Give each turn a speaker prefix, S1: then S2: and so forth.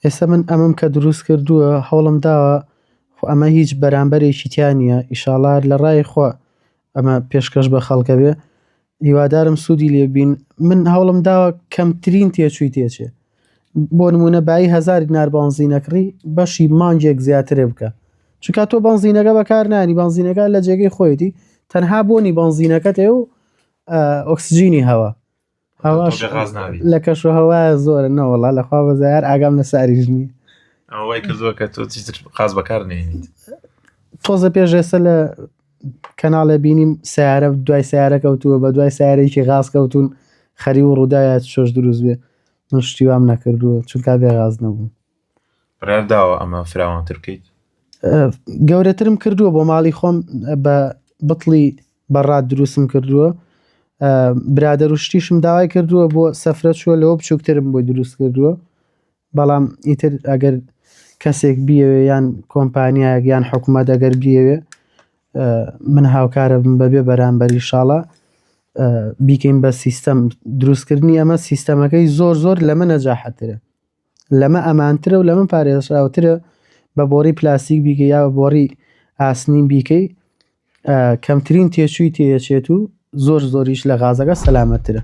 S1: ئێستا من ئەمەم کە دروست کردووە هەوڵم داوە خۆ ئەمە هیچ بەرامبەرێکی تیا نییە ئیشاڵا لە ڕای خوا ئەمە پێشکەش بە خەڵکە بێ هیوادارم سوودی لێبین من هەوڵم داوە کەمترین تێچووی تێچێ بۆ نمونە بایی هزار دینار بەنزینەکڕی بەشی مانگێک زیاترێ بکە چونکە تۆ بەنزینەکە بەکار نانی بەنزینەکە لە جێگەی خۆیەتی تەنها بۆنی بەنزینەکەت و ئۆکسجینی هەوا هەواش لە کەش و هەوایە زۆرە نەوەڵا لەخوا بەزار ئاگام لە ساریش نییە
S2: ئەوەی کردووە کە تۆ چیتر قاز بەکار نێنیت
S1: تۆزە پێش ئێستا لە کەناڵێ بینیم سیارە دوای سیارە کەوتووە بە دوای سیارێکی غاز کەوتون خەری و ڕووداوە شۆش دروست بێ من شتی وام نەکردووە چونکە بێ غاز نەبووم.
S2: بڕیار داوە ئەمە فراوانتر بکەیت؟
S1: گەورەترم کردووە بۆ ماڵی خۆم بە بتڵی بەڕات دروستم کردووە برادەر و شتیشم داوای کردووە بۆ سەفرە چووە لەوە بچووکترم بۆی دروست کردووە بەڵام ئیتر ئەگەر کەسێک بیەوێ یان کۆمپانیایەک یان حکوومەت ئەگەر بیەوێ من هاوکارە بم بەبێ بەرامبەری شاڵە بیکەین بە سیستەم دروستکردنی ئەمە سیستەمەکەی زۆر زۆر لەمە نەجاحەترە لەمە ئەمانترە و لەمە پارێزراوترە بە بۆڕی پلاستیک بیکەی یا بە بۆڕی ئاسنین بیکەی کەمترین تێچووی تێچێت و زۆر زۆریش لە غازەکە سەلامەتترە.